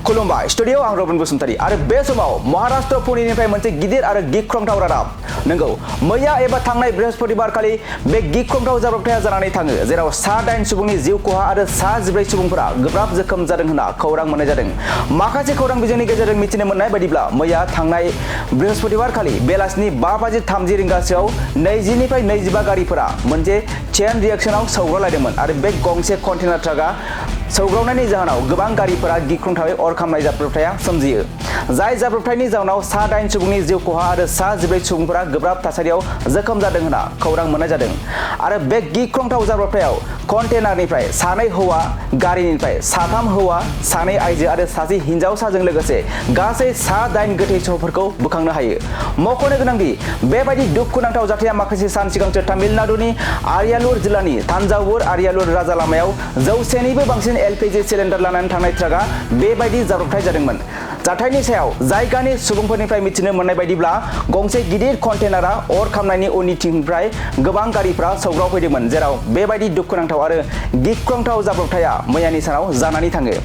खुलुमबाय स्टुडियो आं रबिन बसुमतारी आरो बे समाव महाराष्ट्र पुणेनिफ्राय मोनसे गिदिर आरो गिख्रंथाव रादाब नंगौ मैया एबा थांनाय बृहस्पतिबार खालि बे गिख्रंथाव जाब्रबथाया जानानै थाङो जेराव सा 8 सुबुंनि जिउ खहा आरो सा 14 सुबुंफोरा गोब्राब जोखोम जादों होनना खौरां मोननाय जादों। माखासे खौरां बिजोंनि गेजेरजों मिथिनो मोननाय बायदिब्ला मैया थांनाय बृहस्पतिबार खालि बेलासिनि 5:30 रिंगासोआव 20 निफ्राय 25 गारिफोरा मोनसे चेन रिएक्शनाव सौग्रावलायदोंमोन आरो बे गंसे कन्टेनार ट्राकआ सौग्रावनायनि जाहोनाव गोबां गारिफोरा गिख्रंथावै अर खामनाय जाब्रबथाया सोमजियो। जाय जाब्रबथायनि जाहोनाव सा 8 सुबुंनि जिउ खहा आरो सा 14 सुबुंफोरा गोब्राब थासारियाव जोखोम जादों होनना खौरां मोननाय जादों आरो बे गिख्रंथाव जाब्रबथायाव कन्टेनारनिफ्राय 2 हौवा, गारिनिफ्राय 3 हौवा, 2 आइजो आरो 1 हिनजावसाजों लोगोसे गासै सा 8 गोथै सहफोरखौ बोखांनो हायो। मख'नो गोनांदि बेबायदि दुखुनांथाव जाथाया माखासे सान सिगांसो तामिलनाडुनि आरियालुर जिल्लानि तान्जावुर आरियालुर राजा लामायाव 100 निबो बांसिन एलपिजि सिलिन्डार लानानै थांनाय ट्राकआ बेबायदि जाब्रबथाय जादोंमोन। जाथायनि सायाव जायगानि सुबुंफोरनिफ्राय मिथिनो मोननाय बायदिब्ला गंसे गिदिर कन्टेनारआ अर खामनायनि उनथिंनिफ्राय गोबां गारिफोरा सौग्रावफैदोंमोन जेराव बेबायदि दुखुनांथाव आरो गिख्रंथाव जाब्रबथाया मैयानि सानाव जानानै थाङो।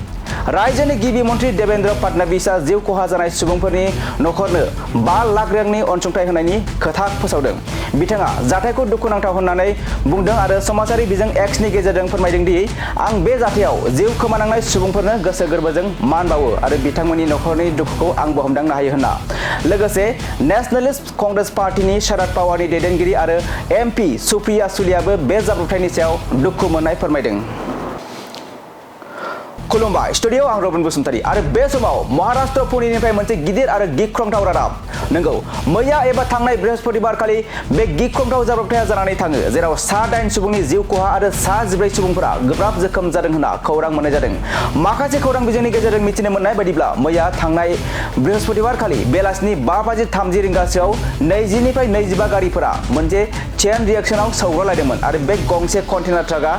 राज्योनि गिबि मन्त्रि देवेन्द्र फडणवीसआ जिउ खहा जानाय सुबुंफोरनि नखरनो 5 लाख रांनि अनसुंथाइ होनायनि खोथा फोसावदों। बिथाङा जाथायखौ दुखुनांथाव होननानै बुंदों आरो समाजारि बिजों एक्सनि गेजेरजों फोरमायदों दि आं बे जाथायाव जिउ खोमानांनाय सुबुंफोरनो गोसो गोरबोजों मान बावो आरो बिथांमोननि नखरनि दुखुखौ आंबो हमदांनो हायो होनना। लोगोसे नेशनेलिस्ट कंग्रेस पार्टीनि शरद पावारनि दैदेनगिरि आरो एमपी सुप्रिया सुलेआबो बे जाब्रबथायनि सायाव दुखु मोननाय फोरमायदों। खुलुमबाय स्टुडियो आं रबिन बसुमतारी आरो बे समाव महाराष्ट्र पुणेनिफ्राय मोनसे गिदिर आरो गिख्रंथाव रादाब नंगौ मैया एबा थांनाय बृहस्पतिबार खालि बे गिख्रंथाव जाब्रबथाया जानानै थाङो जेराव सा 8 सुबुंनि जिउ खहा आरो सा 14 सुबुंफोरा गोब्राब जोखोम जादों होनना खौरां मोननाय जादों। माखासे खौरां बिजोंनि गेजेरजों मिथिनो मोननाय बायदिब्ला मैया थांनाय बृहस्पतिबार खालि बेलासिनि 5:30 रिंगासोआव 20 निफ्राय 25 गारिफोरा मोनसे चेन रिएक्शनाव सौग्रावलायदोंमोन आरो बे गंसे कन्टेनार ट्राकआ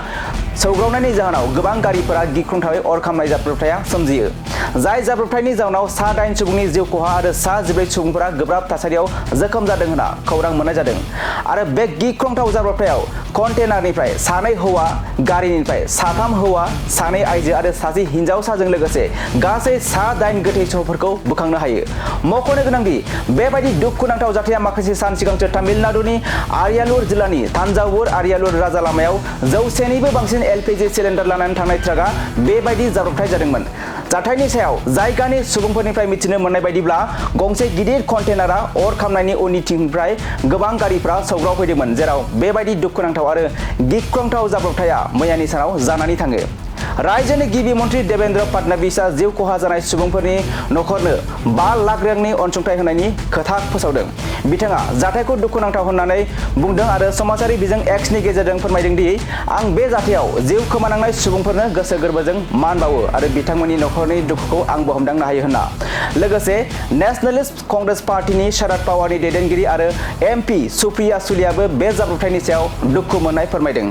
सौग्रावनायनि जाहोनाव गोबां गारिफोरा गिख्रंथावै अर खामनाय जाब्रबथाया सोमजियो। जाय जाब्रबथायनि जाहोनाव सा 8 सुबुंनि जिउ खहा आरो सा 14 सुबुंफोरा गोब्राब थासारियाव जोखोम जादों होनना खौरां मोननाय जादों आरो बे गिख्रंथाव जाब्रबथायाव कन्टेनारनिफ्राय 2 हौवा, गारिनिफ्राय 3 हौवा, 2 आइजो आरो 1 हिनजावसाजों लोगोसे गासै सा 8 गोथै सहफोरखौ बोखांनो हायो। मख'नो गोनांदि बेबायदि दुखुनांथाव जाथाया माखासे सान सिगांसो तामिलनाडुनि आरियालुर जिल्लानि तान्जावुर आरियालुर राजा लामायाव 100 निबो बांसिन एलपिजि सिलिन्डार लानानै थांनाय ट्राकआ बेबायदि जाब्रबथाय जादोंमोन। जाथायनि सायाव जायगानि सुबुंफोरनिफ्राय मिथिनो मोननाय बायदिब्ला गंसे गिदिर कन्टेनारआ अर खामनायनि उनथिंनिफ्राय गोबां गारिफोरा सौग्रावफैदोंमोन जेराव बेबायदि दुखुनांथाव आरो गिख्रंथाव जाब्रबथाया मैयानि सानाव जानानै थाङो। राज्योनि गिबि मन्त्रि देवेन्द्र फडणवीसआ जिउ खहा जानाय सुबुंफोरनि नखरनो 5 लाख रांनि अनसुंथाइ होनायनि खोथा फोसावदों। बिथाङा जाथायखौ दुखुनांथाव होननानै बुंदों आरो समाजारि बिजों एक्सनि गेजेरजों फोरमायदों दि आं बे जाथायाव जिउ खोमानांनाय सुबुंफोरनो गोसो गोरबोजों मान बावो आरो बिथांमोननि नखरनि दुखुखौ आंबो हमदांनो हायो होनना। लोगोसे नेशनेलिस्ट कंग्रेस पार्टीनि शरद पावारनि दैदेनगिरि आरो एमपी सुप्रिया सुलेआबो बे जाब्रबथायनि सायाव दुखु मोननाय फोरमायदों।